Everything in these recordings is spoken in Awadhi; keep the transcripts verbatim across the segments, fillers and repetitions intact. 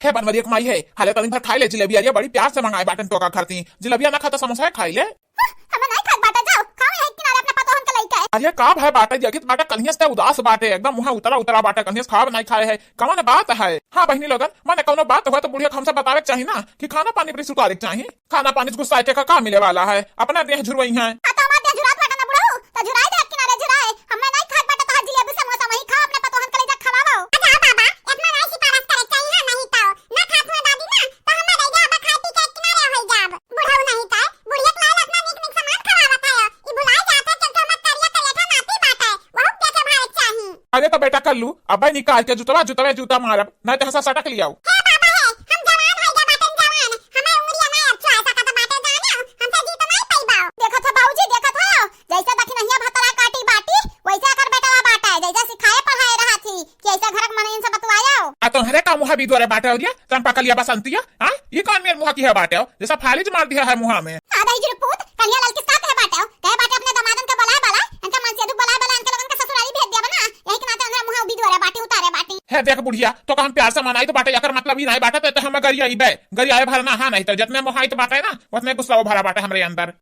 हे बनवरिया के माई है, हाले तनी भर खाई ले जिलेबिया, अरे बड़ी प्यार से मंगाए बाटन तोका खरती। जिलेबिया ना खाता, समोसा खाई ले। हमें नहीं खाए बाटे, जाओ, खाओ यहीं किनारे अपने पतोहन के लइके। अरे का भाई बाटे, देखित बाटे कन्हियस ते उदास बाटे, एकदम मुँह उतरा उतरा बाटे, कन्हियस खाब नहीं खाए है, कौन बात है? हाँ बहिनी लोगन, माने कौनो बात हुआ तो बुढ़िया को हमसे बतावे के चाही ना कि खाना पानी पर सुधारे के चाही। खाना पानी से गुस्सा के का, का मिले वाला है? अपना देह झुरवई है। हाँ, तो हमार देह झुरात बाटे ना बुढ़ऊ, तो झुराए दे, किनारे झुराए। हमें नहीं खाए बाटे तोहार जिलेबी समोसा, वहीं खा, अपने पतोहन के लइके खवाओ। अच्छा बाबा, इतना नहीं सिफारिश करे चाहिए, नहीं तो ना खात हुआ दादी ना, तो हमें दे दे, अब खाए पी के किनारे हो जाब। बुढ़ऊ नहीं तो, बुढ़िया के लाल इतना नीक नीक सामान खवावत है, ई भुलाए जात है, चल तो हमार करिया करिया ठा नाती बाटे, वहू के के भाई चाही। अरे तो बेटा कल्लू, अबे निकाल के जुतवा, जुतवे जूता मारब, नहीं तो हंसा सटक लियाऊ। हे बाबा हे, हम जवान हो गए बाटन जवान, हमार उम्रिया ना अब चुआ सकत बाटे जाने, हमसे जीत नहीं पइबा। देखत हो बाबूजी, देखत हो, जैसे दखिनहिया भतरा काटी बाटी, वैसे अगर बेटवा बाटा है, जैसे सिखाए पढ़ाए रहा थी कि ऐसे घर के मनइन से बतुआया हो। आ तोहरे का मुहा बिदुआरे बाटे हो रे, चंपा कलिया बसंतिया, हाँ? ये कौन मेर मुहा की है बाटे हो, जैसा फालिज मार दिया है मुहा में। हाँ, दही जुर पूत, कलिया ललकिस का कहे बाटे हो? कहे बाटे अपने दमादन के बुलाए वाला, इनका मनसेधुक बुलाए वाला, इनके लोगन के ससुरारी भेज दिया बना, यही के नाते उन्हें मुहा बिदुआरे बाटी उतारे बाटी। हे देख बुढ़िया, तो हम प्यार से मनाई तो बाटे, एकर मतलब ई नहीं बाटे तो, तो हम गरियाई बे, गरियाए भरना, हाँ, नहीं तो जितने मोहाई तो बाटे ना, उतने गुस्सा भरा बाटे हमरे अंदर।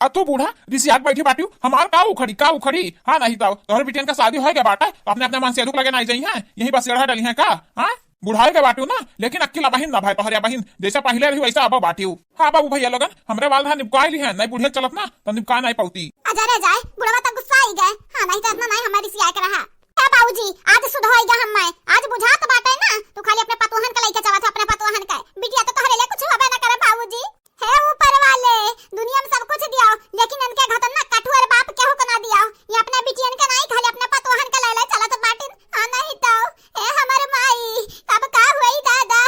आ तू बूढ़ा रिसियाक बैठी बाटियो, हमार का उखड़ी, का उखड़ी? हाँ, नहीं तो तोहरे बिटियन का शादी होए गए बाटे, अपने, अपने मनसेधुक लगे नहीं जाई हैं, यही बसेड़ा डली हैं का? हाँ, बुढ़ाए गए बाटियो ना, लेकिन अक्किल अबहिन ना भाई, तोहरे अबहिन जैसे पहिले रही वैसा अब बाटियो। हाँ बाबू भैया लोगन, हमरे वाल धान निपकाई ली है, नहीं बुढ़िया चलत ना तो निपका नहीं पौती। अजय रे जाए, बुढ़वा तो गुस्सा आई गए। हाँ, नहीं तो इतना नहीं हमारी रिसियाक रहा। ए बाबूजी, आज सुध होई गया हम मैं, आज बुझात बाटे ना, तू खाली अपने पतोहन के लइके चलत हो, अपने पतोहन के। बिटिया तो तोहरे लिए कुछ होबे ना करे बाबूजी। हे ऊपर वाले, दुनिया में सब कुछ दियाओ, लेकिन इनके घतन ना कठुअर बाप केहू को ना दियाओ। ये अपने बिटियन के नहीं, खाली अपने पतोहन के ले ले चलत बाटिन। हाँ, नहीं तो, हे हमर माई, कब का हुई दादा।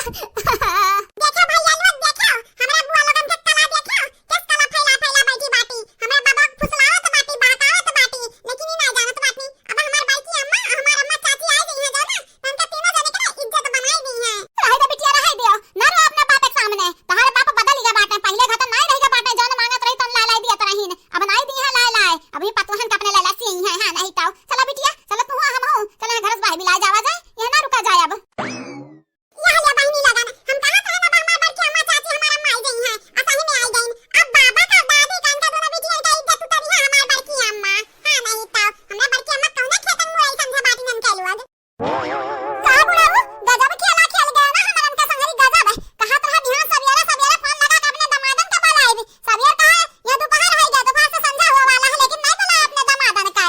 देखो भैया लोग, देखो, हमरा बुआ लोगन के कला देखो, किस कला फैला फैला बैठी बाटी। हमरा बाबा के फुसलावत बाटी, बहकावत बाटी, लेकिन ई ना जानत बाटी। अब हमार बड़की अम्मा, हमार अम्मा चाची आ गई हैं जाना, तो हमके तीनों जने के ना इज्जत बनाई दी है। रहे दे बिटिया, रहे दियो, ना रो अपने बाप के सामने। तोहरे बाप बदल गए बाटे, पहले घाटा नहीं रह गए बाटे, जौन मांगत रही तौन ला लाई दियत रहीन। अब नहीं दी है ला लाई, अभी पतोहन के अपने लैला सी है, हाँ नहीं तो। चला बिटिया, चला तू, हम हो, चला घर से बाहर भी ला जावा जाए, यह ना रुका जाए अब। यह ले बहिनी लगन, हम कहा था ना हमार बड़की अम्मा चाची हमार अम्मा आई गई हैं, असाही में आई गई। अब बाबा का दादी कान का दोनों बिटिया का इज्जत उतरी है हमार बड़की अम्मा। हाँ नहीं तो, हमरा बड़की अम्मा कौन खेतन मुरई समझे बाटी नन के लोग। का बुढ़ऊ, गजब खेला खेल गया ना हमरन के संगरी, गजब। कहत रहा बिहान सवेरे सवेरे फोन लगा के अपने दमादन के बुलाइब। सवेर का है, यह दोपहर हो गया, दोपहर से संझा हुआ वाला है, लेकिन नहीं बुलाए अपने दमादन का।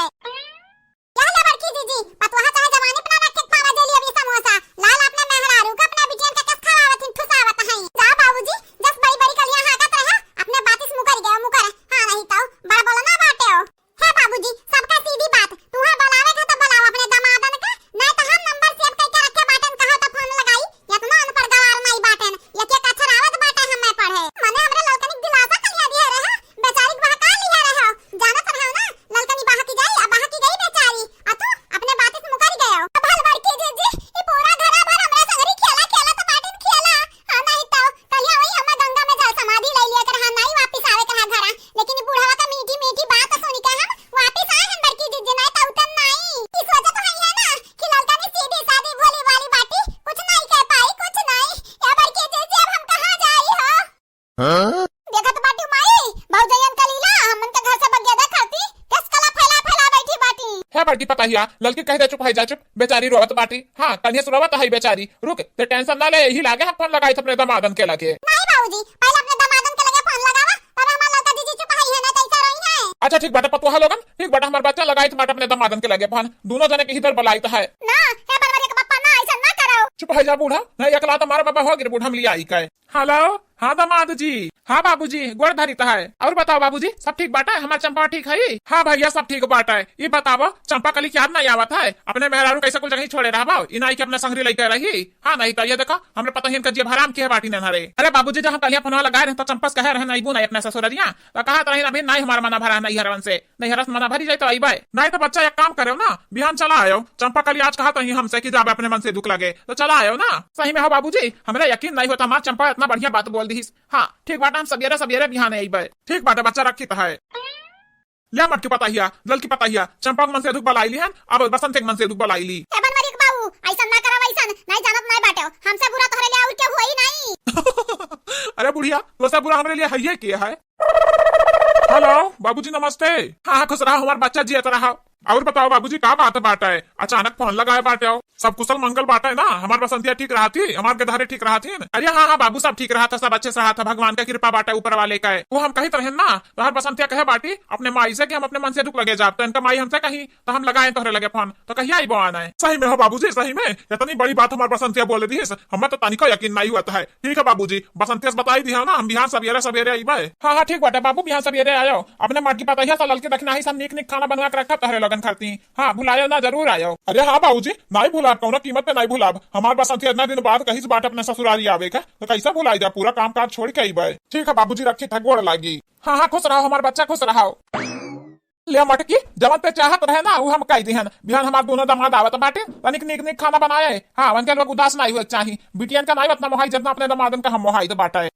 यह ले बड़की जीजी, पतोहा चाहे जवानी पे ना रखे पावा जेली अभी समोसा। लाल अपने मेहरारू के अपने बिटियन के कस खवावत हिन, ठुसावत हैं। जा बाबूजी, जस बड़ी बड़ी कलियां हाकत रहा, अपने बातिस मुकर गया, मुकर। हाँ नहीं तो, बड़ बोलो ना बाटे हो। हे बाबूजी, सबका सीधी बात, तू है बुलावे का तो बुलाओ अपने दमादन का, नहीं तो हम नंबर सेव करके रखे बाटन, कहो तो फोन लगाई। इतना अनपढ़ गवार नहीं बाटन, एक एक अक्षर आवत बाटे हमें पढ़े। मने हमरे ललकनी के दिलासा कलिया दिए रहे, बेचारी के बहका लिया रहे। जानत रहो ना, ललकनी बहकी गई, अब बहकी गई बेचारी, आ तू अपने बात से मुकर गयो। अब हल बड़की जीजी, ई पूरा घरा भर हमरा संगरी खेला खेला तो बाटिन खेला। हाँ नहीं तो, कलिया वही हमें गंगा में जल समाधि ले लिया के रहा, नहीं वापिस आवे के रहा घरा। लेकिन ई बुढ़वा का मीठी मीठी बात सुन के हम वापिस आए हैं बड़की जीजी, नहीं तो उतन नहीं। ई सोचत हई है ना कि ललकनी सीधी सादी भोली भाली बाटी, कुछ नहीं कह पाई, कुछ नहीं। या बड़की जीजी, अब हम कहाँ जाई हो? हाँ? देखत बाटी माई, भौजैयन का लीला, हमन के घर से बगिया दे खरती, कस कला फैला फैला बैठी बाटी। हे बड़की पतहिया, ललकी कह दे चुप है जा चुप, बेचारी रोवत बाटी। हाँ, कन्या सुनावत है बेचारी। रुक, ते टेंशन ना ले, यही लागे हम फोन लगाई अपने दमादन के लगे। नहीं बाबूजी, पहले अपने दमादन के लगे फोन लगावा, तब हमार ललका जीजी चुप है, है ना, कैसा रही है? अच्छा ठीक बाटे पतोहा लोगन, ठीक बाटे, हमार बच्चा लगाई बाटे अपने दमादन के लगे फोन, दोनों जने के इधर बुलाइत है। ना, हे बनवरिया के पप्पा ना, ऐसा ना करो। चुप है जा बूढ़ा, नहीं एकला तो हमारा बाबा हो गिर बूढ़ा, हम लिया आई का। हेलो, हाँ दामाद जी, हाँ बाबूजी, गोड़ धरित है। और बताओ बाबूजी, सब ठीक बाटे? हमार चंपा ठीक है? हाँ भैया, सब ठीक बाटे। ई बताओ, चंपा कली के याद नहीं आवत है? अपने मेहरारू कैसे कुल जगह छोड़े रहबो? ई नाई के अपने संगरी लइके रही? हाँ, नहीं तो ये देखो, हमरे पता ही इनका जिया हराम किहे बाटी नन्हरे। अरे बाबूजी, जब हम कलिया फोनवा लगाए रहे तो चंपा से कहे रहे, "नहीं बू नहीं अपने ससुररिया।" तो कहत रहे, "अभी नहीं हमारा मना भरा नहीं हरवन से।" नहीं हरस मना भरी जाए तो अइबे। नहीं तो बच्चा एक काम करो ना, बिहान चला आयो। चंपा कली आज कहत रही हमसे कि जाबे अपने मनसेधुक लगे, तो चला आयो ना। सही में हो बाबूजी, हमरा यकीन नहीं होता हमार चंपा इतना बढ़िया बात बोल दीस। हाँ ठीक बाटे, हम सबियरे सबियरे बिहान अइबे। ठीक बाटे बच्चा, रखित है। ले मटकी पतहिया, ललकी पतहिया, चंपा के मनसेधुक बलाई ली हन, अब बसंत के मनसेधुक बलाई ली। ए बनवरी के बाबू, ऐसन ना करब, ऐसन नहीं जानत नहीं बाटे हो। हमसे बुरा तोहरे लिए और केहू होई नहीं। अरे बुढ़िया, तोसे बुरा हमरे लिए हइये के है? हेलो बाबूजी, नमस्ते। हाँ हाँ, खुश रहा हमार बच्चा, जियत रहा। और बताओ बाबूजी, का बात बाटे, अचानक फोन लगाए बाटे हो? सब कुशल मंगल बाटे ना? हमार बसंतिया ठीक रहा थी, हमार गदहरे ठीक रहा थी? अरे हाँ हाँ बाबू, सब ठीक रहा था, सब अच्छे से रहा था, भगवान का कृपा बाटे ऊपर वाले का। वो हम कहित रहेन ना, तो हमार बसंतिया कहे बाटी अपने माई से कि हम अपने मन से दुख लगे जाब, तो इनका माई हमसे कही, तो हम लगाए तोहरे लगे फोन। तो कहिया आइबो आना है? सही में हो बाबूजी, सही में इतनी बड़ी बात हमार बसंतिया बोल दी है, हमें तो तनिको यकीन नहीं हुआ है। ठीक है बाबूजी, बसंतिया से बताई दी है ना, हम बिहान सवेरे सवेरे आइबे। हाँ हाँ ठीक बाटे बाबू, बिहान सवेरे आयो। अपने मटकी पतहिया से ललकी दखिनाही सब नीक नीक खाना बनवा के रखा तोहरे लोगन खातिर। हाँ भुलायो ना, जरूर आयो। अरे हाँ बाबूजी, नहीं भुलाब, कौनो कीमत पे नहीं भुलाब। हमार बसंतिया इतना दिन बाद कहीं से बाटे अपने ससुरारी आवे का, तो कैसे भुलाई जा? पूरा काम काज छोड़ के आइबे। ठीक है बाबूजी, रखी था, गोड़ लागी। हाँ हाँ, खुश रहो हमार बच्चा, खुश रहो। ले मटकी, जवन ते चाहत रहे ना, उ हम कह दिहन। बिहान हमार दोनों दामाद आवत बाटे, तनिक नीक नीक खाना बनाए। हाँ, उनके लोग उदास नहीं हुए चाही। बिटियन का नहीं उतना मोहाई जितना अपने दामादन का हम मोहाई तो बाटे।